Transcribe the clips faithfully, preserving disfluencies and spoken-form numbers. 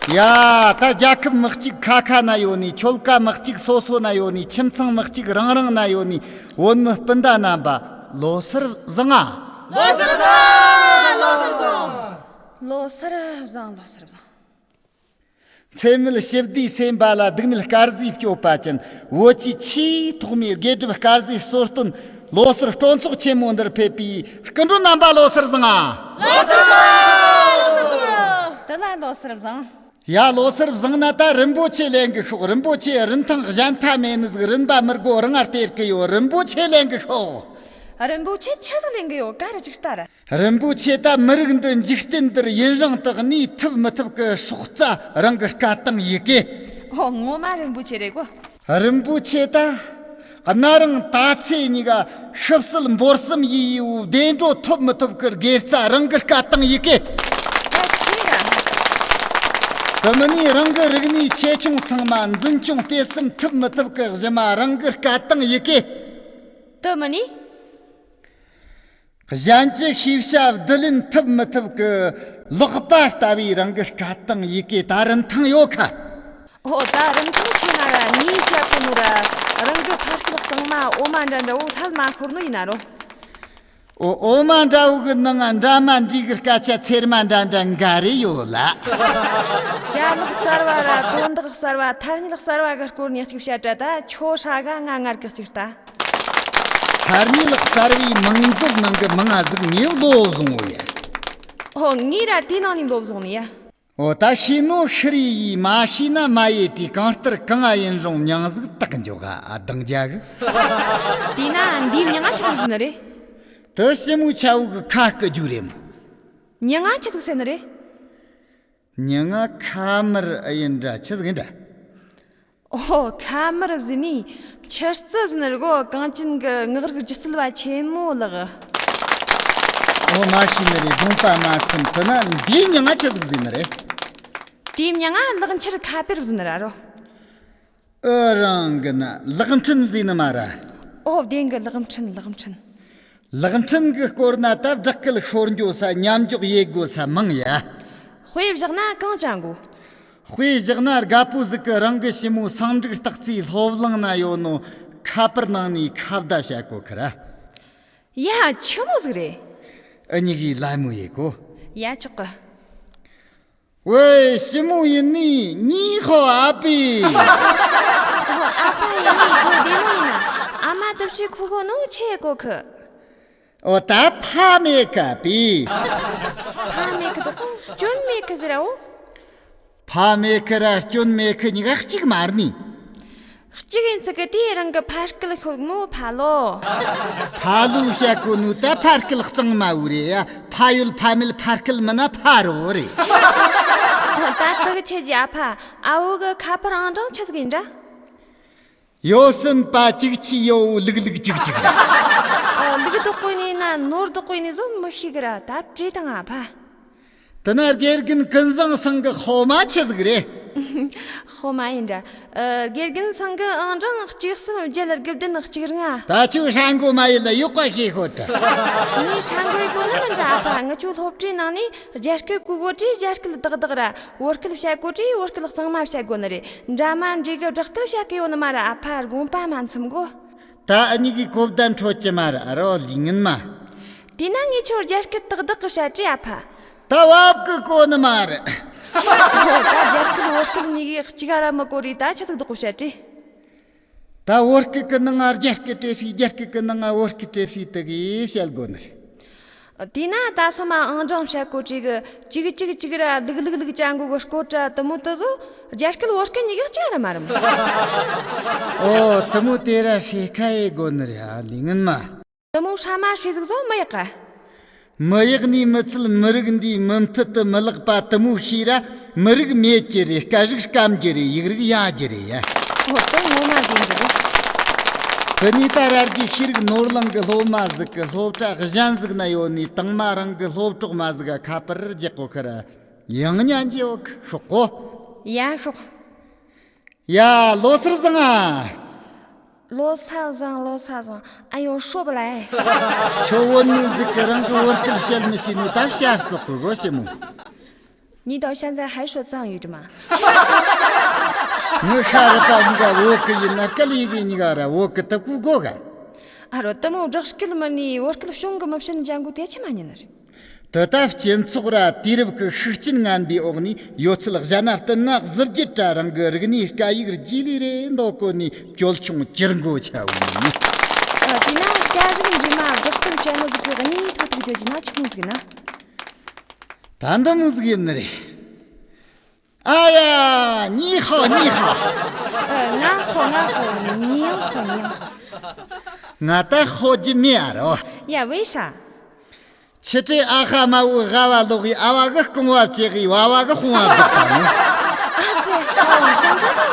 ཡ། ད་རྒྱལ་ཁབ་མི་གཅིག་ཁ་ཁ་ན་ཡོད་ནི། ཆོལ་ཁ་མི་གཅིག་སོ་སོ་ན་ཡོད་ནི། ཁྱིམ་ཚང་མི་གཅིག་རང་རང་ན་ཡོད་ནི། བོད་མི་སྤུན་ཟླ་རྣམ་པ། ལོ་སར་བཟང་ང་། ལོ་སར་བཟང་། ལོ་སར་བཟང་། ལོ་སར་བཟང་། ལོ་སར་བཟང་། ཚེ་མེད་ཞི་བདེའི་སེམས་པ་ལ། སྡུག་མེད་དཀར་ཟས་སྤྱོད་པ་ཅན། བོད་ཀྱི་ཆེས་ཐོག་མའི་དགེ་སྒྲུབ་དཀར་ཟས་གསོལ་སྟོན། ལོ་སར་སྤྲོ་ཚོགས་ཆེན་མོ་འདིར་ཕེབས་པའི་སྐུ་མགྲོན་རྣམ་པ། ལོ་སར་བཟང་ང་། ལོ་སར་བཟང་། དེ་ལ་ལོ་སར་བཟང་། ཡ། ལོ་སར་བཟང་ན་ད་རིན་པོ་ཆེ་ལེན་གི་ཤོག་རིན་པོ་ཆེ་རིན་ཐང་གཞན་ཐ་མེད་ནི་ཟིག་རིན་པ་མི་དགོ་རང་ང་སྟེར་གི་ཡོད། རིན་པོ་ཆེ་ལེན་གི་ཤོག་རིན་པོ་ཆེ་ཆི་ཟིག་ལེན་གི་ཡོད། ག་རེ་ཅིག་ལྟ་ར། རིན་པོ་ཆེ་ད་མི་རིགས་འདི་འཇིག་རྟེན་འདིར་ཡུན་རིང་དུ་གནས་ཐུབ་མི་ཐུབ་གི་སྲོག་རྩ་རང་གི་སྐད་བཏང་ཡི་གེ། ཨོ། ངོ་མ་རིན་པོ་ཆེ་རེད་གོ། རིན་པོ་ཆེ་ད་གནའ་རིང་ད་ཚེ་གཉིས་ཀ་ཤི་གསོན་འབོར་གསུམ་ཡི་ཡིའུ་བདེ་འགྲོ་ཐོབ་མི་ཐུབ་གི་དགེ་རྩ་རང་གི་སྐད་བཏང་ཡི་གེ། ད་ཆེ་ར། དེ་མིན་ནི་རང་གི་རིག་གནས་ཆེ་ཆུང་ཚང་མ་འཛིན་སྐྱོང་སྤེལ་གསུམ་ཐུབ་མི་ཐུབ་གི་གཞི་མ་རང་གི་སྐད་བཏང་ཡི་གེ། དེ་མིན་ནི། གཞན་གྱི་ཤེས་བྱ་བསྡུ་ལེན་ཐུབ་མི་ཐུབ་ཀྱི་ལག་པ་ལྟ་བུའི་རང་གི་སྐད་བཏང་ཡི་གེ་ད་རིན་ཐང་ཡོད་ཁ། ཨོ། ད་རིན་ཐང་ཆེ་ན་ར་ངས་བཤད་གོ་ནོ་ར། རང་གི་ཕ་སྐད་གཙང་མ་འོ་མ་འདྲ་འདྲ་བོ་ལྷད་མ་ཤོར་ནོ་ཡིན་ན་རོ། ཨོ། འོ་མ་འདྲ་བོ་གི་ནང་ང་འདྲ་མ་འདྲ་གི་སྐད་ཆ་ཚེར་མ་འདྲ་འདྲ་འགའ་རེ་ཡོད་ལ། ཅ་ལག་གསར་བ་ར་དོན་དག་གསར་བ་ཐ་སྙད་གསར་བ་གི་སྐོར་ནས་གཅིག་བཤད་དྲ། ད་ཁྱོ་ཧྲ་ག་ང་ངར་གི་གཅིག་ལྟ། ཐ་སྙད་གསར་བའི་མིང་མཛོད་ནང་གི་མིང་ང་ཟིག་ངས་བློ་བཟུང་བོ་ཡ། ཨོ། ངས་ར་དེའི་ནང་ནས་བློ་བཟུང་ནི་ཡ། ཨོ། ད་ཤེས་ནོ་ཤི་རེ་ཡིས། མ་ཤེས་ན་མ་ཡེ་དྲིས། གང་ལྟར་གང་ང་ཡིན་རུང་མྱིང་ཟིག་བཏགས་འཇོག་ག་ཨ་དང་རྒྱ་གི། དེས་ན་འདིའི་མྱིང་ང་ཆི་ཟིག་ཟེར་ནི་རེད། དེ་ཞི་མོ་ཆ་བོ་གི་ཁ་སྐད་རྒྱུ་རེད་མོ། མྱིང་ང་ཆི་ཟིག་ཟེར་ནི་རེད། མྱིང་ང་ཁ་མར་ཨེ་ཡིན་འདྲ་ཆི་ཟིག་ཡིན་འདྲ། ཨོ། ཁ་མར་བཟོས་ནི་ཆི་རྩི་བཟོས་ནི་རེད་གོ། གངས་ཅན་གི་ངག་རིག་སྒྱུ་རྩལ་བ་ཆེན་མོ་ལགས། ཨོ། མ་ཤེས་ནི་རེད། དགོངས་པ་མ་ཚོམ། དེ་ན་འདིའི་མྱིང་ང་ཆི་ཟིག་བཟོས་ནི་རེད། དེའི་མྱིང་ང་ལག་འཁྱེར་ཁ་པར་བཟོས་ནི་ར་རོ། ཨུ། རང་གི་ན་ལག་འཕྲིན་བཟོས་ནི་མ་ར། ཨོ། བདེན་གི། ལག་འཕྲིན། ལག་འཕྲིན། ལག་འཕྲིན་གི་སྐོར་ན་ད་བསྒྲགས་སྐུལ་ཤོར་འགྱོ་ས། མཉམ་འཇོག་ཡེད་དགོ་ས་མང་ཡ། དཔེ་བཞག་ན་གང་ཅང་དགོ། དཔེ་བཞག་ན་རྒད་པོ་ཟིག་གི་རང་གི་ཞི་མོ་སང་འབྲུག་སྟག་རྩེའི་སློབ་གླིང་ན་ཡོད་ནོ་ཁ་པར་ནང་ནས་ཁ་བརྡ་བྱ་གོ་ཁི་ར། ཡ། ཆི་མོ་ཟིག་རེད། ཨུ་གཉིས་གིས་ལད་མོ་ཡེད་གོ། ཡ། ཆོག་གི། ཝེ། ཞི་མོ་ཡིན་ནི་ཉི་ཧོ་ཨ་ཕི། ཨོ། ཨ་ཕ་ཡིན་ནི་ཁྱོད་བདེ་མོ་ཡིན་ན། ཨ་མ་དུ་ཕྱི་ཁུ་གོ་ནོ་ཆེ་གོ་ཁི། ཨོ། ད་ཕ་མེད་ཁ་པི། ཕ་མེད་ཁི་དོ། སྐྱོན་མེད་ཁི་ཟེར་ར་འོ། ཕ་མེད་ཁི་ར་སྐྱོན་མེད་ཁི་གཉིས་ཀ་གཅིག་མ་རེད་ནི། གཅིག་ཡིན་ཚིག་གི་དེའི་རང་གི་ཕ་སྐད་ཤོད་མོ་ཕ་ལོ། ཕ་ལོ་བཤད་གོ་ནོ་ད་ཕ་སྐད་གཙང་མ་བོ་རེད་ཡ། ཕ་ཡོད་ཕ་མེད་ཕ་སྐད་མིན་ན་ཕ་རོ་རེད། ད་དུ་གི་ཆེ་གི་ཨ་ཕ། ཨ་བོ་གི་ཁ་པར་ཨང་གྲངས་ཆི་ཟིག་ཡིན་འདྲ། ཡོ་སུན་པ་གཅིག་ཆི་ཡོ་ལུག་ལུག་གཅིག་གཅིག་ཨོ། ལུག་རྡོག་པོ་ནི་ན་ནོར་རྡོག་པོ་ནི་བཟོ་མི་ཤེས་གི་ར། ད་བྲིས་དང་ཨ་ཕ། དེ་ན་དགེ་རྒན་ཀུན་བཟང་ཚང་གི་སློབ་མ་ཆི་ཟིག་རེད། སློབ་མ་ཡིན་འདྲ། ཨ། དགེ་རྒན་ཚང་གི་ཨང་གྲངས་གཅིག་གསུམ་བརྒྱད་དགུ་བདུན་གཅིག་ལྔ། ད་ཁྱོད་ཧྲ་མགོ་མ་ཡིན་ལ་ཡོག་པ་ཤེས་ཤོད་དྲ། ངས་ཧྲ་མགོའི་གོ་ནི་མིན་འདྲ་ཨ་ཕ། ངི་ཆོ་སློབ་གྲྭའི་ནང་ནས་རྒྱ་སྐད་གོ་གོ་དྲིས་རྒྱ་སྐད་དག་དག་ར། བོད་སྐད་བཤད་གོ་དྲིས་བོད་སྐད་གཙང་མ་བཤད་གོ་ནི་རེད། འདྲ་མ་འདྲེ་གི་བསྒྲགས་སྐད་བཤད་གི་ཡོད་ནི་མ་ར་ཨ་ཕ། དགོངས་པ་མ་ཚོམ་གོ། ད་ཨ་གཉིས་ཀྱི་གོ་བརྡ་འཕྲོད་ཀྱི་མ་རེད་ཨ་རོ་ལི་ངན་མ། དེས་ན་ངས་ཁྱོད་རྒྱ་སྐད་ཏག་ཏག་གི་བཤད་དྲིས་ཨ་ཕ། ད་བབ་གི་གོ་ནི་མ་རེད། ཨོ། ད་རྒྱ་སྐད་བོད་སྐད་གཉིས་ཀའི་གཅིག་ག་ར་མི་གོ་རེད། ད་ཆི་ཟིག་ཏག་གི་བཤད་དྲིས། ད་བོད་སྐད་གི་ནང་ང་རྒྱ་སྐད་བྲིས་ཤིག་རྒྱ་སྐད་གི་ནང་ང་བོད་སྐད་བྲིས་ཤིག་དེ་གིས་བཤད་དགོ་ནི་རེད། དེས་ན་ད་སོ་མ་ཨང་གྲངས་བཤད་གོ་དྲིས་གི་གཅིག་གཅིག་གཅིག་ར་ལུག་ལུག་ལུག་ཅང་གོ་གི་སྐོར་དྲ་དུ་མོ་དུ་བཟོ། རྒྱ་སྐད་བོད་སྐད་གཉིས་ཀ་གཅིག་ར་མ་རེད། ཨོ། དུ་མོ་དེ་ར་ཧྲེ་ཁ་ཡེ་དགོ་ནི་རེད་ཨ་ལི་ངན་མ། དུ་མོ་ཧྲ་མ་ཧྲེ་ཟིག་བཟོ་མི་ཡག་ག་མི་ཡག་ནི་མི་ཚད་མི་རིགས་འདིའི་མུ་མཐུད་དུ་མི་ལེགས་པ་དུ་མོ་ཤེས་ར། མི་རིགས་མེད་རྒྱུ་རེད། སྐད་རིགས་སྐམ་རྒྱུ་རེད། ཡིག་རིགས་ཡལ་རྒྱུ་རེད་ཡ། ཨོ། དེ་ངོ་མ་དགོས་འདུག་དེ་ནས་ད་ར་རྒྱའི་ཤེས་རིག་ནོར་གླིང་གི་སློབ་མ་ཟིག་གི་སློབ་གྲྭ་གཞན་ཟིག་ན་ཡོད་ནི་དང་མ་རང་གི་སློབ་གྲོགས་མ་ཟིག་ག་ཁ་པར་རྒྱག་གོ་ཁི་ར། ཡང་ཉན་རྒྱུ་ཡོད་གི་ཤོག་གོ། ཡ་ཤོག་ཡ། ལོ་སར་བཟང་ང་། ལོ་སར་བཟང་། ལོ་སར་བཟང་། ཨ་ཡོ་ཧྲོ་བ་ལ་ཨེ། ཁྱོད་བོད་མི་ཟིག་གི་རང་གི་བོད་སྐད་བཤད་མི་ཤེས་ནི་ད་བཤད་བཙོག་གི་གོ་ཞི་མོ། 你到现在还说藏语的吗？ ངི་ཤ་རི་པ་གཉིས་ཀ་བོད་གི་ཡིན་ན་སྐད་ཡི་གེ་གཉིས་ཀ་ར་བོད་གི་དུ་གུ་གོ་ག་ཨ་རོ་དུ་མོ་བསྒྲགས་སྐད་མི་ནི་བོད་སྐད་བྱུང་གི་མི་བྱིན་ཅང་གུ་དེ་ཆི་མ་ཉན་ནི་རེད། དེ་ལྟ་སྤྱི་ཚོགས་ར་དུས་རབས་ཀྱི་ཤུགས་རྐྱེན་ངན་པའི་འོག་ནས་ཡོད་ཚད་གཞན་ན་བསྟུན་ན་གཟི་བརྗིད་དྲ་རང་གི་རིག་གནས་སྐད་ཡིག་རྗེས་ལུས་རེད་འདོད་གོ་ནས་བཅོལ་ཆུང་གྱུར་འགོ་ཆ་བུ་ཡིན། 呃，དེས་ན་སྐད་རིགས་འདྲེས་མ་བསྒྲགས་སྐད་ཆེན་མོ་ཟིག་གི་གནས་ཐོག་ཐུག་རྒྱུ་ཅི་ན་ཆི་མོ་ཟིག་ན། ད་འདི་མོ་ཟིག་ཡིན་ནི་རེད། ཨ་ཡ། 你好，你好。 ང་ཧོ་ང་ཧོ། 你好，你好。 ང་ད་ཧོ་ཇི་མེ་ཨ་རོ། 呀，为啥？ ཕྱི་དྲོའི་ཨ་ཁ་མ་བུ་ཝ་བ་ལོག་གི་ཨ་བ་གི་རྐང་བ་བཅད་གི་ཝ་བ་གི་དཔུང་བ་བརྫིས་ད་ནི། 啊，这好像真的。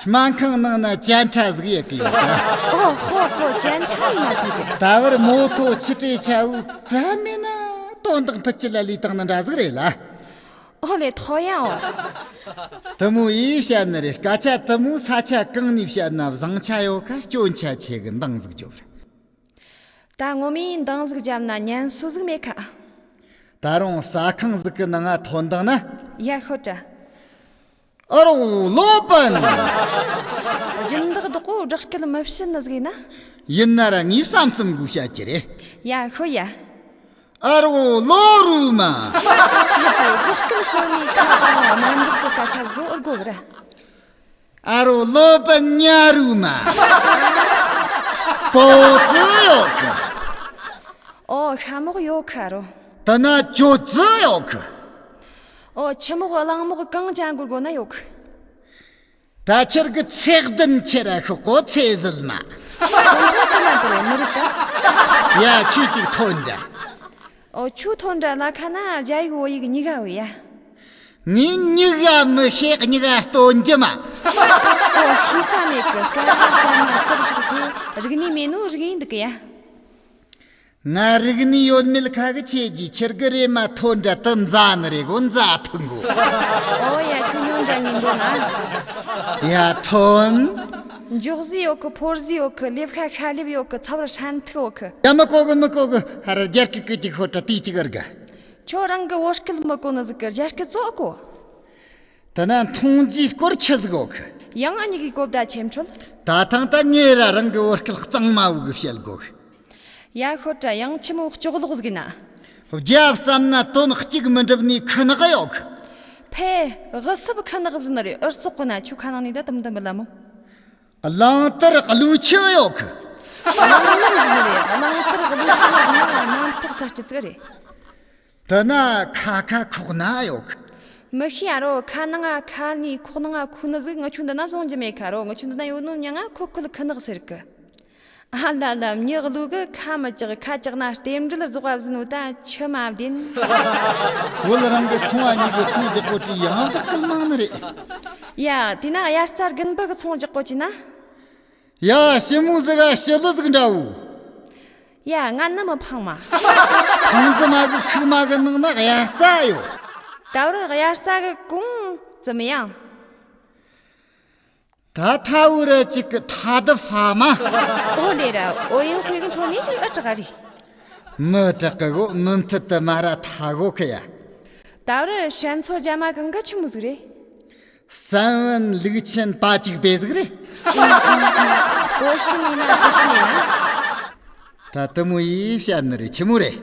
སྨན་ཁང་ནང་ན་ཅན་ཁྲ་ཟིག་ཡེ་གི་ཡོད་ད། 哦，好好，检查一下体质。 ད་བར་མོ་ཐོ་ཕྱི་དྲོའི་ཆ་བུ་བྲ་མེད་ན་དོན་དག་ཕུད་ཅི་ལ་ལས་བཏང་ན་འདྲ་ཟིག་རེད་ལ། 哦嘞，讨厌哦。 དུ་མོ་ཡིས་བཤད་ནི་རེད། སྐད་ཆ་དུ་མོ་ས་ཆ་གང་ནས་བཤད་ན་བཟང་ཆ་ཡོད་ཁ་སྐྱོན་ཆ་ཆེ་གི་འདང་ཟིག་རྒྱོབ་རེད། 但我们当时讲那年数字没看。 ད་རུང་ཟ་ཁང་ཟིག་གི་ནང་ང་ཐོན་དང་ན། 也好着。 ཨ་རོ་ལོ་པན། 人这个都过着给了没事那个呢。 ཡིན་ན་ར་ངས་བསམ་བསམ་དགོས་བཤད་ཀྱི་རེད། 也好呀。 ཨ་རོ་ལོ་རུ་མ། 这这个后面看到我们这个大家做过的。 ཨ་རོ་ལོ་པན་ཉ་རུ་མ། པོ་ཙི་ཡོད་གི། 哦，看没有看着。 ད་ན་ཅོ་ཙི་ཡོད་གི། 哦，吃没有冷没有刚讲过过那有去。 ད་ཁྱེར་གི་ཚེགས་བདུན་ཁྱེར་ར་ཤོག་གོ་ཚེ་ཟིལ་མ། 我都不能不能没得。 ཡ་ཁྱོད་ཅིག་ཐོན་འདྲ། 哦，就通着那看那家有我一个你干为呀。 ངས་མྱིག་ག་མི་ཤེས་མྱིག་ག་སྟོན་རྒྱུ་མ། 哦，黑啥那个，干这啥嘛，这不是个谁，这个你没弄这个你的个呀。 ང་རིག་ནི་ཡོད་མེད་ཁ་གི་ཆེ་ཇི་ཁྱེར་གི་རེ་མ་ཐོན་འདྲ་དུ་མཛའ་ནི་རེ་གོ་མཛའ་ཐུང་གོ། 哦呀，就弄着你的呢。 ཡ་ཐོན། འཇོག་ཟི་ཡོད་གི་ཕོར་ཟི་ཡོད་གི་ལེབ་ཁ་ཁ་ལེབ་ཡོད་གི་ཚ་བར་ཧྲན་ཐུ་ཡོད་གི། ཡ་མི་གོ་གི་མི་གོ་གི་ཧ་ར་རྒྱལ་གི་གི་ཅིག་ཧོ་ཏྲ་ཏི་ཅིག་གར་གི། ཁྱོད་རང་གི་བོད་སྐད་མི་གོ་ནི་ཟིག་གི་རྒྱ་སྐད་ཙོག་གོ། ད་ན་མཐོང་རྒྱུའི་སྐོར་ཆི་ཟིག་གོ་གི། ยังอันนี้กี่กบดาเข็มชล ད་ཐང་ད་ངེ་ར་རང་གི་བོད་སྐད་གཙང་མ་བུ་གི་བཤད་གོ་གི། ཡ་ཤོད་དྲ་ཡང་ཆི་མོ་ལྕོག་ལོག་ཟིག་ན། རྒྱབ་བསམ་ན་དོན་གཅིག་མི་འགྲུབ་ནི་ཁུ་ནག་ཡོད་གི། ཕེ། གི་སུབ་ཁུ་ནག་ཟིན་ནི་རེད་ཨུར་ཙོག་གི་ན་ཆུ་ཁ་ནང་ནི་ད་དམ་དམ་མི་ལ་མོ། གླང་དར་གླུ་ཆུ་ཡོད་གི། གླང་དར་ཟིན་ནི་རེད་གླང་དར་གླུ་ཆུ་ན་ཟིན་ན་ནང་ཐོག་ས་སྐྱི་ཙིག་རེད། དེ་ན་ཁ་ཁ་ཁོག་ན་ཡོད་གི། མི་ཤེས་ཨ་རོ་ཁ་ནང་ང་ཁ་ནི་ཁོག་ནང་ང་ཁུ་ནི་ཟིག་ང་ཆུ་འདི་ན་བཟུང་རྒྱུ་མེད་ཁ་རོ་ང་ཆུ་འདི་ན་ཡོད་ནོ་མྱ་ང་ཁོ་ཁུ་ལ་ཁུ་ནག་ཟེར་གི། ཨ་ལ་ལ་མྱི་གླུ་གི་ཁ་མི་ལྕག་ཁ་ལྕག་ན་རྟེན་འབྲེལ་རྫོགས་པ་བཟི་ནོ་ད་ཆི་མ་བདེན། བོད་རང་གི་ཚོང་བ་གཉིས་གི་ཚོང་རྒྱག་གོ་དྲི་ཡང་བདག་གི་མང་ནི་རེད། 呀། དེ་ན་དབྱར་རྩྭ་དགུན་འབུ་གི་ཚོང་རྒྱག་གོ་ཅི་ན། 呀་ཞི་མོ་ཟིག་ག་ཞི་ལུ་ཟིག་འདྲ་བོ། 呀། ང་ནི་མི་ཕང་མ། ཕང་ཙི་མ་གི་ཁུག་མ་གི་ནང་ན་དབྱར་རྩྭ་ཡོད། ད་བར་དབྱར་རྩྭ་གི་གོང་ཙི་མི་ཡང་། 他他为了这个他的妈妈。 ཨོ་ལེ་ར་ཨོ་ཡིན་དཔེ་གི་འཕྲོ་ནས་ཅིག་ཨ་དྲག་རེད། 没这个我们他的妈啦他我可呀。 ད་རུ་ཤན་ཚོ་རྒྱ་མ་གང་ག་ཆི་མོ་ཟིག་རེད། 三文绿箭八九百这个嘞。 ཨོ་ཤི་ནི་ན་ཨོ་ཤི་ནི་ན། 他这么一下那里去么嘞？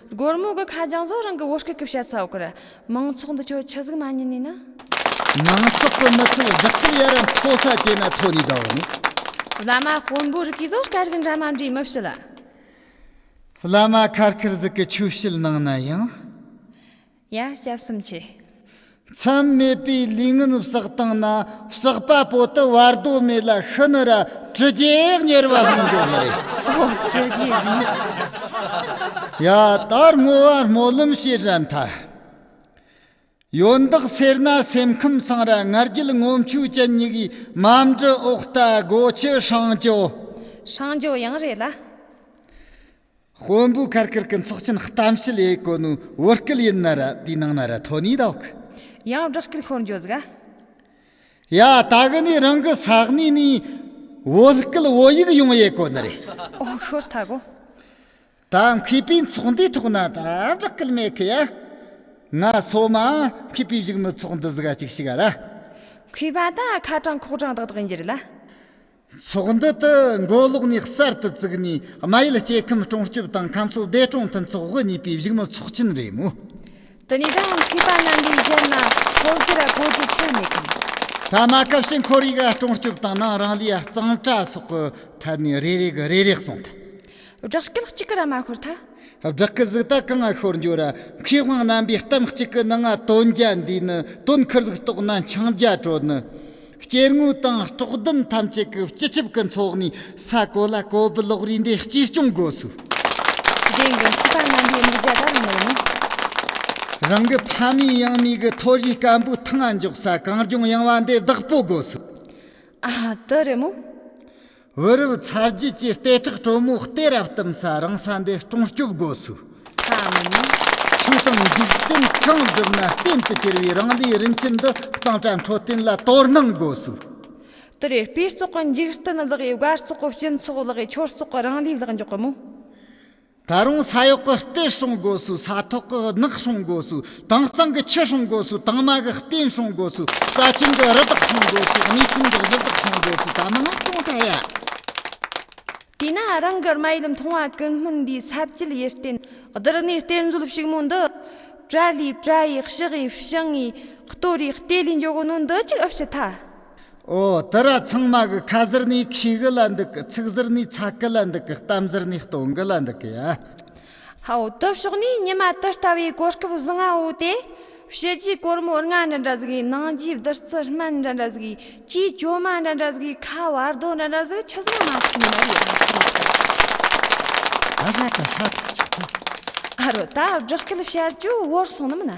སྒོར་མོ་གི་ཁ་རྒྱང་བཟོ་རང་གི་བོད་སྐད་གི་བཤད་ས་ཡོད་གི་ར། མང་ཚོགས་འདི་ཆོ་ཆི་ཟིག་མ་ཉན་ནི་ན། མང་ཚོགས་གི་མི་ཚོགས་བདག་པོ་ཡ་ར་མཐོ་ས་བྱས་ན་མཐོ་ནི་དོ་ནི། བླ་མ་དཔོན་པོ་རིགས་ཀྱི་བཟོ་སྐད་རིགས་འདྲ་མ་འདྲེས་མི་བཤད་ལ། བླ་མ་ཁར་ཁར་ཟིག་གི་ཆོས་བཤད་གནང་ན་ཡང་། ཡ་སྐྱབས་སུ་མཆི། མཚམས་མེད་པའི་ལས་ངན་བསགས་བཏང་ན་བསགས་པ་པོ་དུ་བར་དོ་མེད་ལ་ཤི་ནི་ར་དྲི་རྒྱས་གཉེར་བ་ལྷུང་འགྲོ་ནི་རེད། ཨོ་དྲི་རྒྱས་རེད། ཡ་ད་བསྔོ་བ་སྨོན་ལམ་བྱེད་རན་ཐལ། ཡོན་བདག་སེར་སྣ་སེམས་ཁམས་སང་ར་ང་རྒྱལ་ངོམ་ཆུ་ཅན་གཉིས་ཀྱི་མ་འབྲི་འོག་ལྟ་སྒོ་ཆུ་སྲང་ཅོ། 上脚样热了。 དཔོན་པོ་ཁར་ཁར་གི་ཚོགས་ཆེན་གཏམ་བཤད་ཡེ་གོ་ནོ་བོད་སྐད་ཡིན་ན་ར་དེའི་ནང་ན་ར་ཐོ་ནི་དོག་ཡང་བསྒྲགས་སྐད་ཤོར་འཇོག་ཟིག་ཨ། ཡ་ད་གི་ནི་རང་གི་ས་གནས་ནས་བོད་སྐད་བོད་ཡིག་ཡོང་ཡེ་གོ་ནི་རེད། ཨོ་ཤོར་ཐ་གོ། ད་མཁས་པའི་ཚོགས་འདུའི་ཐོག་ན་ད་བསྒྲགས་སྐད་མེད་གི་ཡ། ང་སོ་མ་མཁས་པའི་བཞུགས་མི་ཚོགས་འདུ་ཟིག་ག་ཅིག་ཞུགས་ཨ་ར། མཁས་པ་ད་ཁ་གྲངས་ཁོག་གྲངས་དག་དག་ཡིན་རྒྱུ་རེད་ལ། ཚོགས་འདུ་དེ་མགོ་ལོག་ནས་གསར་དུ་བཙུགས་ནས་རྨ་ཡུལ་སྐྱེ་ཁམས་སྲུང་སྐྱོབ་དང་ཁམས་གསོ་བདེ་སྲུང་མཐུན་ཚོགས་དབུ་བརྙེས་པའི་བཞུགས་མི་ཚོགས་ཆེན་རེད་མོད། དེ་ནས་ད་མཁས་པ་རྣམ་པས་བཤད་ན་ཧོལ་རྒྱུ་ར་གོ་རྒྱུ་ཆེར་མེད་གི། ད་མ་ཁ་ཕྱི་ཁོར་ཡུག་སྲུང་སྐྱོབ་དང་ནང་རང་ལུས་གཙང་སྦྲ་སོགས་ཀྱི་ཐད་ནས་རེ་རེ་གི་རེ་རེ་གསུངས་ཐལ། བསྒྲགས་སྐད་གཅིག་གི་ར་མ་ཤོར་ཐལ། བསྒྲགས་སྐད་ཟིག་ད་གང་ང་ཤོར་འགྱོ་ར། མཁས་དབང་རྣམ་པས་གཏམ་གཅིག་གི་ནང་ང་དོན་རྒྱ་འདུས་ནི། དོན་ཁུར་ཟིག་རྟོགས་ན་འཆིང་རྒྱ་གྲོལ་ནི། སྐྱེ་དངོས་དང་སྲོག་ལྡན་ཐམས་ཅད་ཀྱི་སྤྱི་ཁྱབ་ཀྱི་ཚོགས་ནས་ས་གོ་ལ་གོ་བུ་ལོག་རིས་འདི་གཅེས་སྐྱོང་དགོས་སོ། བདེན་གི། མཁས་པ་རྣམ་པའི་དམིགས་རྒྱ་ད་རང་ནོར་ནི། རང་གི་ཕ་མེས་ཡང་མེས་གི་ཐོར་རིས་སྐམ་པོའི་ཐང་ང་འཇོག་ས་གངས་ལྗོངས་ཡངས་པ་འདི་བདག་པོ་དགོས་སོ། ཨ་དེ་རེད་མོ། བུ་རབས་ཚ་རྒྱུད་ཀྱི་ལྟེ་ཁྲག་དྲོན་མོ་གཏེར་ར་བཏིམ་ས་རང་ས་འདི་སྲུང་སྐྱོབ་དགོས་སོ། ཨ་མ་ནི། ཆོས་དང་འཇིག་རྟེན་གང་བསྒྲུབས་ན་རྟེན་དུ་གྱུར་བའི་རང་ལུས་རིན་ཆེན་འདི་གཙང་སྦྲ་འཕྲོད་བསྟེན་ལ་དོ་སྣང་དགོས་སོ། དེ་རེད། སྤུས་བཙོག་གི་འཇིག་རྟེན་བརླག་གི། སྒར་བཙོག་གི་སྤྱི་ཚོགས་བརླག་གི། ཆོས་བཙོག་གི་རང་ལུས་བརླག་འཇོག་གི་མོ། ད་རུང་ས་འོག་གི་གཏེར་སྲུང་དགོས་སོ། ས་ཐོག་གི་ནགས་སྲུང་དགོས་སོ། དྭངས་གཙང་གི་ཆུ་སྲུང་དགོས་སོ། དྭངས་མ་གི་རྟེན་སྲུང་དགོས་སོ། རྩ་ཆེན་གི་རི་དྭགས་སྲུང་དགོས་སོ། གནས་ཆེན་གི་གཞི་བདག་སྲུང་དགོས་སོ། ད་མང་སོང་ད་ཡ། དེས་ན་རང་གི་རྨ་ཡུལ་མཐོང་བ་ཀུན་སྨོན་འདིའི་ས་བཅུད་ཡེ་རྟེན་བདག་གནས་གཏེར་མཛོད་ཕྱུག་མོ་འདི། བཀྲ་ལས་བཀྲ་ཡི་ཕྱག་གིས་བཤང་ངས་གཏོར་རེ་གཏེར་ལས་འཇོག་གོ་ནོ་འདི་ཅིག་ཨུ་ཕྱི་ཐལ། ཨོ་དེ་ར་ཚང་མ་གི་ཁ་ཟུར་ནས་ཁྱི་གི་ལ་འདུག་གི། ཚིག་ཟུར་ནས་ཚ་གི་ལ་འདུག་གི། གཏམ་ཟུར་ནས་སྟོན་གི་ལ་འདུག་གི་ཡ། ཧའོ་དེ་ཕྱོགས་ནས་ཉི་མ་དེ་ལྟ་བུའི་གོ་སྐབས་བཟང་ང་བོ་དེ། ཕྱི་རྒྱུའི་སྒོར་མོ་ལྔ་འདྲ་འདྲ་ཟིག་གིས། ནང་རྒྱུའི་བདུད་རྩི་སྨན་འདྲ་འདྲ་ཟིག་གིས། ཅིའི་ཇོ་མ་འདྲ་འདྲ་ཟིག་གིས། ཁ་བར་རྡོ་འདྲ་འདྲ་ཟིག་ཆི་ཟིག་མ་ཐུབ་ནི་མ་རེད། ཨ་ཧྲ་ད་ཧྲ་ད་ཆོག་གི། ཨ་རོ་ད་བསྒྲགས་སྐད་བཤད་རྒྱུ་བོར་སོང་ནི་མིན་ན།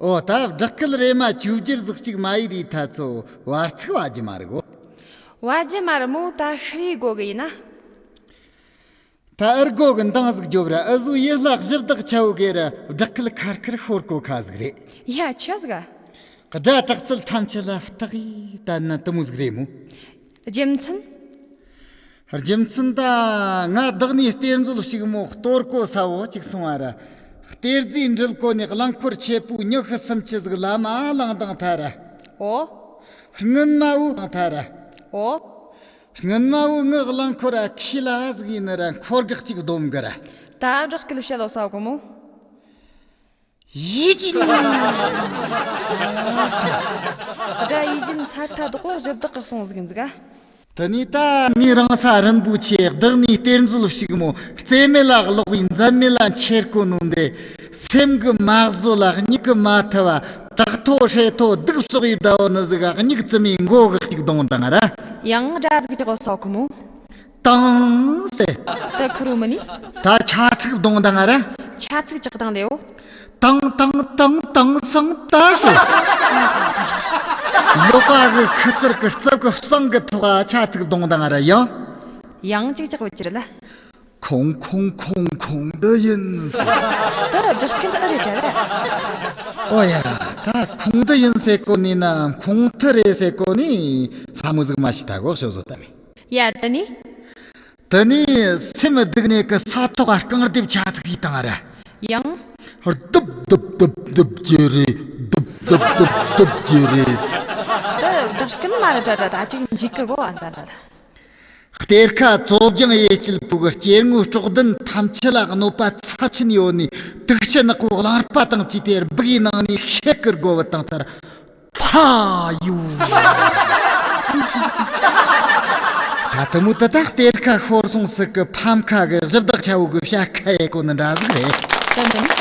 ཨོ་ད་བསྒྲགས་སྐད་རེ་མ་བཅུ་བསྒྱུར་ཟིག་གཅིག་མ་ཡིན་རེད་ད་ཚོ་བར་ཚིག་བ་རྒྱུ་མ་རེད་གོ། བ་རྒྱུ་མ་རེད་མོ། ད་ཤི་རེ་དགོ་གི་ཡིན་ན། ད་ཨུར་གོ་གི་འདང་ཟིག་རྒྱོབ་ར། ཨུ་ཟོ་ཡིད་ལྷག་གཞི་བདག་ཆ་བོ་གེ་ར་བསྒྲགས་སྐད་ཁར་ཁར་ཤོར་གོ་ཁ་ཟིག་རེད། ཡ་ཆི་ཟིག་ག། དགྲ་དྲག་རྩལ་ཐམས་ཅད་ལ་བརྟག་ཡིས་ལྟ་ན་དུ་མོ་ཟིག་རེད་མོ། རྒྱུ་མཚན། རྒྱུ་མཚན་ད་ང་བདག་ནས་གཏེར་མཛོད་ཕྱུག་མོ་གཏོར་གོ་ས་བོ་གཅིག་སོང་བ་ར། གཏེར་རྫས་འདྲིལ་གོ་ནས་རླངས་འཁོར་ཆེ་པོའི་མྱི་ཤི་སུམ་ཅུ་ཟིག་ལམ་མ་ལངས་དང་ཐ་ར། ཨོ། སྔོན་མ་བོ་དང་ཐ་ར། ཨོ། སྔོན་མ་བོ་ངི་རླངས་འཁོར་ར་ཁས་ལ་ཟིག་ཡིན་ནི་ར་འཁོར་གེགས་གཅིག་བསྡོམས་གི་ར། ད་བསྒྲགས་སྐད་བཤད་ལོ་ས་གོ་མོ། ཡིད་ཀྱི་ནང་། དགྲ་ཡིད་ཀྱི་ཚར་ཐ་དོག་གོ་གཞི་བདག་གི་སོང་ཟིག་ཟིག་ག། དེ་ནས་ད་ངའི་རང་ས་རིན་པོ་ཆེ་བདག་ནས་གཏེར་མཛོད་ཕྱུག་མོ་རྩེ་མེད་ལ་ཀློག་པའི་འཛད་མེད་ལ་འཆེར་གོ་ནོ་འདི། སེམས་གི་མ་བཟོད་ལ་མྱིག་གི་མ་ཐུབ་བ། བྲག་ཐོ་ཧྲེ་ཐོ་གདུགས་སོག་ཡི་ཟླ་བོ་ནི་ཟིག་མྱིག་བཙུམ་མའི་མགོ་གི་གཅིག་གདོང་དང་ར། ཡང་དགྲ་ཟིག་ཅག་སོག་མོ། དང་ཟེར། དེ་ཁུ་རུ་མི་ནི། ད་ཆ་ཚིག་གདོང་དང་ར། ཆ་ཚིག་ཅག་དང་ལེའོ། དང་དང་དང་དང་སང་ད་ཟེར། ལོ་ཀ་གི་ཁུ་ཚུར་གི་རྩིབ་གི་བསང་གི་ཐོག་ཆ་ཚིག་གདོང་དང་ར་ཡང་། ཡང་ཅིག་ཅག་བུད་ཀྱི་རེད་ལ། ཁོང་ཁོང་ཁོང་ཁོང་འདི་ཡིན་ཟེར། དེ་བསྒྲགས་སྐད་ཨེ་རེད་དྲ་ར། ཨོ་ཡ། ད་ཁོང་འདི་ཡིན་ཟེར་གོ་ནི་ན་ཁོང་ཐི་རེད་ཟེར་གོ་ནི་ཚ་མོ་ཟིག་མ་ཤི་ད་གོ་ཤོ་བཟོ་ད་མི། ཡ་དེ་ནི། དེ་ནས་སེམས་སྡུག་ནས་གི་ས་ཐོག་རྐང་རྡེབ་ཆ་ཚིག་ཡིས་བཏང་ར། ཡང་། རྡུབ་རྡུབ་རྡུབ་རྡུབ་ཀྱི་རེད། རྡུབ་རྡུབ་རྡུབ་རྡུབ་ཀྱི་རེད། དེ་བསྒྲགས་སྐད་མ་ར་དྲ་དྲ་ད་ཅིག་འཇིག་གི་གོ་ཨ་ད་ད་ད། གཏེར་ཁ་བཙོ་སྦྱང་ཡེ་སྤྱིལ་བུ་གི་སྐྱེ་དངོས་སྲོག་ལྡན་ཐམས་ཅད་ལ་གནོད་པ་ཚབས་ཆེན་ཡོད་ནི། དུག་ཆུ་ནག་པོ་གླང་རྤ་དང་བཅས་ཏེ་སྦུག་ཡི་ནང་ནས་ཤེད་ཀི་དགོ་བུ་དང་ཐར། ཕ་ཡུ། ད་དུ་མོ་དུ་ད་གཏེར་ཁ་ཤོར་སོང་ཟིག་གི་ཕམ་ཁ་གི་གཞི་བདག་ཆ་བོ་གི་བྱ་ཁ་ཡེ་གོ་ནི་འདྲ་ཟིག་རེད། དེ་མིན།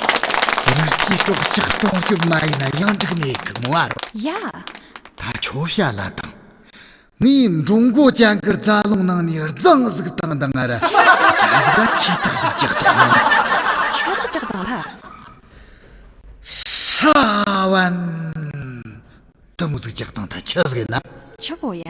རི་སྐྱེས་སྲོག་ཆགས་སྲུང་སྐྱོབ་མ་ཡིན་ན་ཡང་འགྲིག་ནས་གི་མོ་ཨ་རོ། ཡ། ད་ཁྱོ་བྱ་ལ་དང་། ངས་འགྲོ་མགོ་ཅན་གི་རྫ་ལུང་ནང་ནས་རྫིང་ཟིག་བཏང་དང་ང་ར། ཇ་ཟིག་ག་ཆེ་ཐག་ཟིག་ཅག་དང་། ཆེ་ཐག་ཅག་དང་ལ། ཧྲ་བན། དུ་མོ་ཟིག་ཅག་དང་ད་ཆི་ཟིག་ཡིན་ན། ཆི་བོ་ཡ།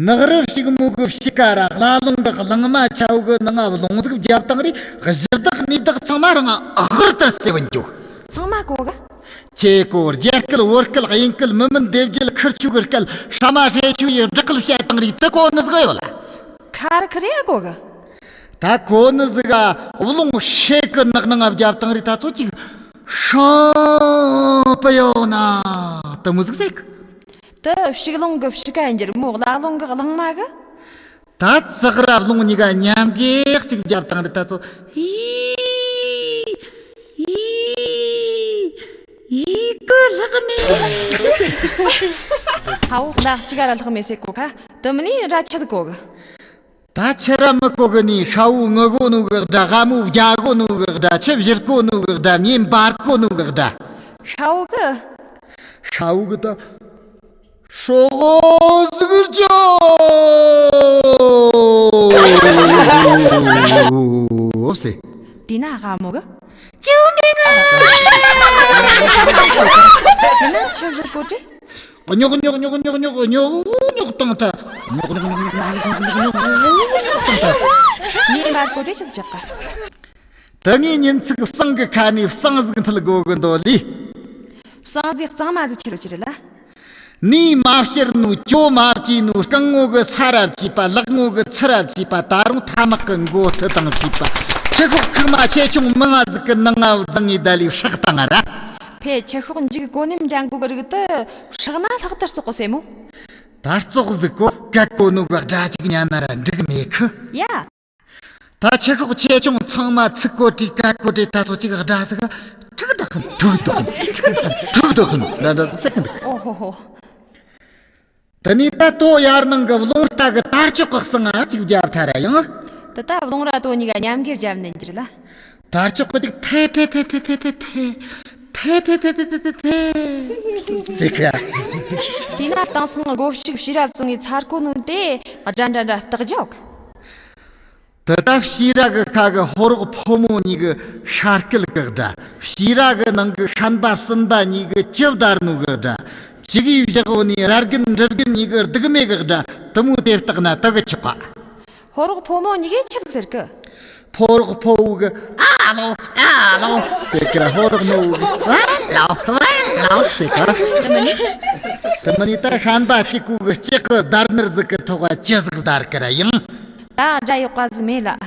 ནག་རི་ཕྱུག་མོ་གི་ཕྱི་ཀ་ར་ཀླ་ལུང་གི་གླང་མ་ཆ་བོ་གི་ནང་ང་རླུང་ཟིག་བརྒྱབ་དང་རེད། གཞི་བདག་ནི་བདག་ཚང་མ་རང་ཨ་ཧུར་ལྟར་སེ་བུན་འཇུག་ཚང་མ་གོ་ག་ཆེ་གོ་རྒྱ་སྐད་བོད་སྐད་དབྱིན་སྐད་མི་མིན་སྡེ་བརྒྱད་ཁུར་ཆུ་གི་སྐད་ཧྲ་མ་ཧྲེ་ཆུ་ཡི་སྦྲག་སྐད་བཤད་དང་རེད། དེ་གོ་ནི་ཟིག་ཡོད་ལ། ཁ་རི་ཁི་རེ་གོ་གི་ད་གོ་ནི་ཟིག་ག་བློང་ཤེད་གི་ནག་ནང་ང་བརྒྱབ་དང་རེད། ད་ཚོ་ཅིག་ ཤང་པ་ཡོ་ན་དུ་མུ་ཟིག་ཟེག་དུ་ཕྱུགས་ལུང་གི་ཕྱུགས་ཀ་འགྱུར་མོ་གླ་ལུང་གི་གླང་མ་གི། ད་ཙག་ར་རླུང་གཉིས་ཀ་མཉམ་གི་གཅིག་བརྒྱབ་བཏང་རེད་ད་ཚོ། ཡི་ཡི་ཡི་གི་ལྷག་མེད། ཧའོ་ལ་གཅིག་ག་ར་ལྷག་མེད་ཟེར་གོ་ཁ། དུ་མི་ནི་ར་ཆི་ཟིག་གོ་གི། ད་ཆི་ར་མི་གོ་གི་ནི་ཤ་བོ་ངུ་གོ་ནོ་གི་དགྲ། ཧ་མོ་བརྒྱ་གོ་ནོ་གི་དགྲ། ཆི་བཞིར་གོ་ནོ་གི་དགྲ། མྱེ་འབར་གོ་ནོ་གི་དགྲ། ཤ་བོ་གི། ཤ་བོ་གི་ད། ཧྲོ་གོ་ཟིག་ཅོ། ཟེ། དེ་ན་ཧ་མོ་གི། ཅིའུ་མིང་ཨ། དེ་ན་ཆི་བཞིར་གོ་དྲི། ཉོག་ཉོག་ཉོག་ཉོག་ཉོག་ཉོག་ཉོག་ཉོག་བཏང་ཐལ། ཉོག་ཉོག་ཉོག་ཉོག་ཉོག་ཉོག་ཉོག་ཉོག་ཉོག་ཉོག་ཉོག་ཉོག་བཏང་ཐལ། ངའི་མར་གོ་དྲི་ཆི་ཟིག་ཆག་ག། དེ་ངའི་ཉིན་ཚིག་བསང་གི་ཁ་ནས་བསང་ཟིག་འཐུལ་དགོ་གི་འདོད་ལི། བསང་ཟིག་གཙང་མ་ཟིག་ཁྱེར་རོ་ཁྱེར་ལ། ནས་མ་བཤེར་ནོ། ཅོ་མ་བཅས་ནོ། རྐང་ངོ་གི་ས་ར་བཅས་པ། ལག་ངོ་གི་ཚི་ར་བཅས་པ། ད་རུང་ཐ་མག་གི་མགོ་ཐུ་དང་བཅས་པ། ཆུ་ཤོག་ཁུག་མ་ཆེ་ཆུང་མང་ང་ཟིག་གི་ནང་ང་བརྫངས་ངེ་ད་ལི་བསྲེགས་བཏང་ང་ར། ཕེ་ཆུ་ཤོག་འཇིག་གོ་ནེམ་འཇང་གོ་གི་རིགས་དུ་བསྲེགས་ན་ལྷག་ཏུ་བཙོག་གི་སེ་མོ། ད་བཙོག་ཟིག་གོ་གད་གོ་ནོ་གི་དགྲ་ཅིག་ཉན་ན་ར་འགྲིག་མེད་ཁི། ཡ། ད་ཆུ་ཤོག་ཆེ་ཆུང་ཚང་མ་ཚིག་གོ་དྲི་གད་གོ་དྲི་ད་ཚོ་ཅིག་དགྲ་ཟིག་ཁྲིག་ད་ཁིན་ཁྲིག་ད་ཁིན་ཁྲིག་ད་ཁིན་ཁྲིག་ད་ཁིན་ད་འདྲ་ཟིག་ཟེར་གི་འདུག་ཨོ་ཧོ་ཧོ། དེ་ནས་ད་དོ་ཡར་ནང་གི་རླུང་རྟ་གི་དར་ལྕོག་གི་གསང་ང་ཅིག་བརྒྱབ་ཐལ་ར་ཡང་། དེ་ད་རླུང་ར་དོ་གཉིས་ཀ་མཉམ་གི་བརྒྱབ་ནས་འགྱུར་ལ། དར་ལྕོག་གི་ཅིག་ཕེ་ཕེ་ཕེ་ཕེ་ཕེ་ཕེ་ཕེ་ཕེ་ཕེ་ཕེ་ཕེ་ཕེ་ཕེ་ཟེར་གི། དེས་ན་དེང་སང་སྒོ་ཕྱུགས་ཕྱི་རབས་བཙོང་ངི་ཚར་གོ་ནོ་དེ་དགྲ་འདྲ་འདྲ་བཏགས་འཇོག་དེ་ད་ཕྱི་ར་གི་ཁ་གི་ཧོ་རོག་ཕོ་མོ་གཉིས་གི་ཤ་སྐལ་གི་དགྲ། ཕྱི་ར་གི་ནང་གི་ཤན་པ་གསུམ་པ་གཉིས་གི་ཅི་བདར་ནོ་གི་དགྲ། ཕྱི་གི་བཞག་འོ་ནི་ར་རྒན་འབྲི་རྒན་གཉིས་གི་སྡུག་མེད་གི་དགྲ། དེ་མོ་དེ་བཏགས་ན་དེ་གི་ཆོག་ག་ཧོ་རོག་ཕོ་མོ་གཉིས་གི་ཆི་ཟེར་གི་ཕོ་རོག་ཕོ་བོ་གི་ཨ་ལོ་ཨ་ལོ་ཟེར་གི་ར། ཧོ་རོག་ནོ་བོ་གི་ཝན་ལོ་ཝན་ལོ་ཟེར་གི་ར། དེ་མིན་ནི། དེ་མིན་ནི་ད་ཤན་པ་གཅིག་གོ་གི་ལྕགས་གི་བརྡར་ནར་ཟིག་གི་ཐོག་ག་ཅི་ཟིག་བརྡར་གི་ར་ཡང་། ད་དགྲ་ཡོག་པ་ཟིག་མེད་ལ།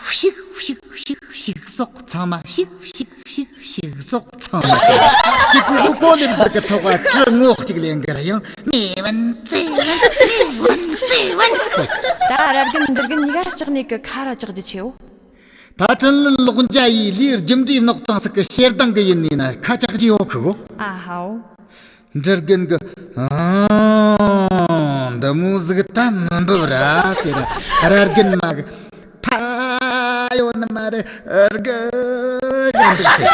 ཕྱུག་ཕྱུག་ཕྱུག་ཕྱུག་ཟོག་ཚང་མ་ཕྱུག་ཕྱུག་ཕྱུག་ཕྱུག་ཟོག་ཚང་མ་ཟེར། གཅིག་གོ་གོ་ལེབ་ཟིག་གི་ཐོག་ག་ཁྲི་ངོ་གཅིག་ལེན་གི་ར་ཡང་། མེ་ཝན་ཙེ་ཝན་མེ་ཝན་ཙེ་ཝན་ཟེར། ད་ར་རྒན་འདི་རྒན་གཉིས་ཀ་ལྕགས་ནས་གི་ཁ་ར་ལྕགས་རྒྱུ་ཆེའོ། ད་ཕྲིན་ལས་ལོག་འཇའ་ཡི་ལུས་རྒྱུ་འབྲས་ནག་དང་ཟིག་གི་ཞེ་སྡང་གི་ཡིན་ནི་ན་ཁ་ལྕགས་རྒྱུ་ཡོད་ཁི་གོ་ཨ་ཧའོ། འབྲི་རྒན་གི་ཨང་། འདི་མོ་ཟིག་ད་མི་འབབ་ར་ཟེར། ར་རྒན་མ་གི་ཕ་ཡོད་ནི་མ་རེད་རྒན་རྒན་འདུག་ཟེར།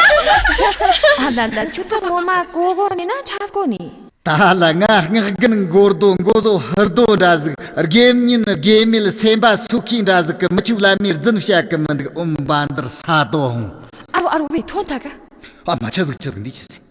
ཨ་ལ་ལ་ཁྱོད་ད་ངོ་མ་གོ་གོ་ནི་ན་འཁྲབ་གོ་ནི། ད་ལ་ང་སྔགས་རྒན་མགོ་རྡོ་མགོ་བཟོ་ཧུར་རྡོ་འདྲ་ཟིག་དགེ་བསྙེན་དགེ་མེད་སེམས་པ་སོ་ཁའི་འདྲ་ཟིག་གི་མི་ཆུ་ལ་མེར་རྫུན་བཤད་གི་མི་འདུག་ཨོམ་བན་དར་ས་རྡོ་ཧོང་། ཨ་རོ་ཨ་རོ་བའི་ཐོན་ཐ་ག་ཨ་མ་ཆ་ཟིག་ཆི་ཟིག་འདི་ཆི་ཟིག